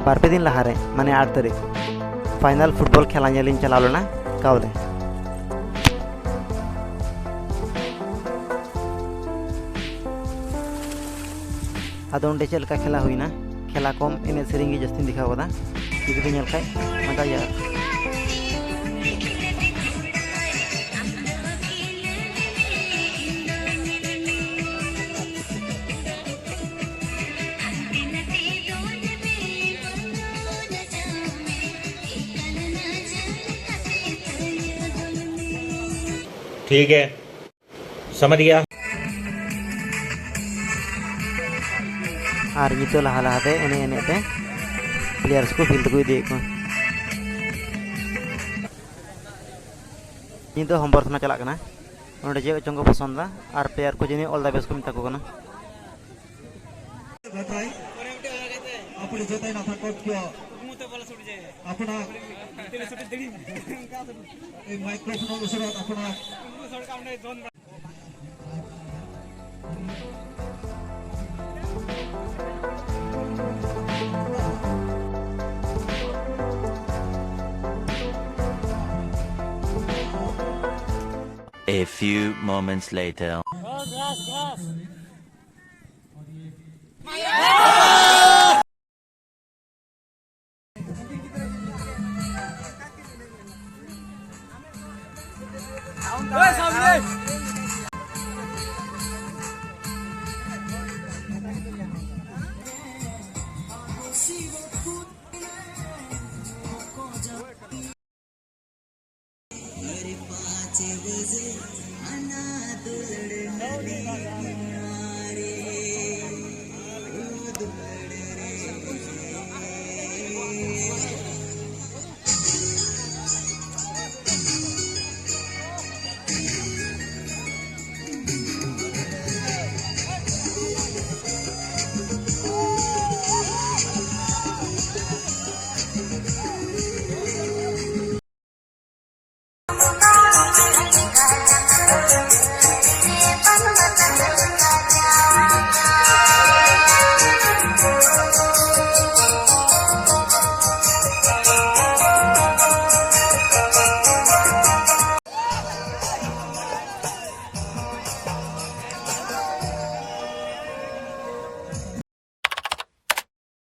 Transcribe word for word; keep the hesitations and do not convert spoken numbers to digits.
ᱵᱟᱨ ᱯᱮ ᱫᱤᱱ ᱞᱟᱦᱟᱨᱮ, ᱢᱟᱱᱮ ᱟᱴ ᱛᱟᱹᱨᱤᱠᱷ, ᱯᱷᱟᱭᱱᱟᱞ ᱯᱷᱩᱴᱵᱚᱞ ᱠᱷᱮᱞᱟ ᱧᱮᱞᱤᱧ ᱪᱟᱞᱟᱣ ᱞᱮᱱᱟ ᱠᱟᱣᱞᱮ᱾ ᱟᱫᱚ ᱚᱸᱰᱮ ᱪᱮᱫ ᱞᱮᱠᱟ ᱠᱷᱮᱞᱟ ᱦᱩᱭᱱᱟ, ᱠᱷᱮᱞᱟ ᱠᱚᱢ, ᱮᱱᱮᱡ ᱥᱮᱨᱮᱧ ᱜᱮ ᱡᱟᱹᱥᱛᱤᱧ ᱫᱮᱠᱷᱟᱣ ᱠᱟᱫᱟ᱾ ᱡᱩᱫᱤ ᱯᱮ ᱧᱮᱞ ᱠᱷᱟᱡ ᱢᱟᱡᱟ ᱦᱩᱭᱩᱜᱼᱟ᱾ ठीक है, समझ गया। ᱟᱨ ᱱᱤᱛᱚᱜ ᱞᱟᱦᱟ ᱞᱟᱦᱟᱛᱮ ᱮᱱᱮᱡ ᱮᱱᱮᱡ ᱛᱮ players ᱠᱚ field ᱠᱚ ᱤᱫᱤᱭᱮᱫ ᱠᱚᱣᱟ᱾ ᱱᱤᱛ ᱫᱚ ᱦᱚᱢᱵᱚᱨᱛᱷᱚᱱᱟ ᱪᱟᱞᱟᱜ ᱠᱟᱱᱟ᱾ ᱱᱚᱰᱮ ᱪᱮᱫ ᱪᱚᱝ ᱠᱚ ᱯᱚᱥᱚᱱᱫᱟ ᱟᱨ player ᱠᱚ ᱡᱟᱹᱱᱤᱡ all the best ᱠᱚ ᱢᱮᱛᱟ ᱠᱚ ᱠᱟᱱᱟ᱾ ᱜᱟᱛᱟᱭ, ᱟᱯᱱᱤ ᱡᱚᱛᱟᱭ ᱱᱟᱛᱷᱟ ᱠᱚᱴ ᱠᱚ, ᱟᱯᱱᱟ ᱮ microphone ᱩᱥᱩᱨᱟᱛ ᱟᱯᱱᱟ᱾ A few moments later.